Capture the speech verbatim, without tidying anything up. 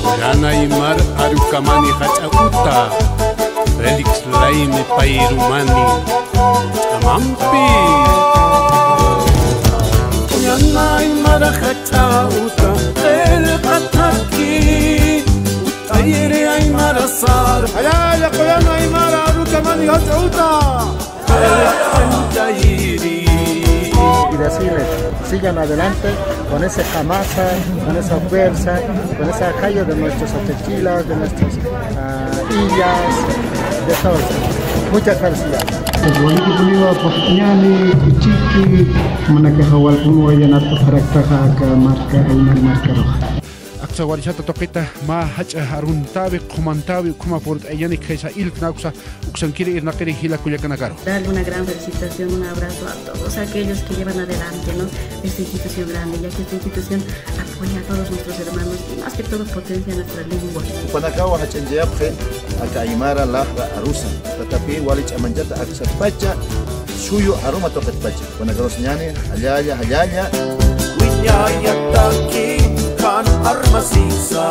Qullana aymar arukamani jach'a uta, Félix Laine payrumani ch'amampi. Qullana aymar jach'a uta, qillqataki, tayri aymar sar. Allalla qullana aymar arukamani jach'a uta. Y decirles, sigan adelante con esa camasa, con esa fuerza, con ese acayo de nuestros atequilas, de nuestras, ah, illas, de todos. Muchas felicidades. Waliki puniwa paqañani, chiqui, manakaxa walpun wayanata paraktaxa aka marka, aymar markaruxa. Aksa warishata tuqita mä jach'a aruntäwi, qhumantäwi, ukhama purt'ayañani khaysa illkna uksa, uksankiri irnaqiri jila kullakanakaru. Darle una gran felicitación, un abrazo a todos aquellos que llevan adelante, ¿no? Esta institución grande, ya que esta institución apoya a todos nuestros hermanos y más que todo potencia nuestra lengua. Jupanakawa jach'añchayapxi aka aymara laxra arusa, tatapï wali ch'amanchata aksatpacha, suyu aruma tuqitpacha. Jupanakarusa ñani, jallalla, jallalla. Wiñayataki kan armasisa.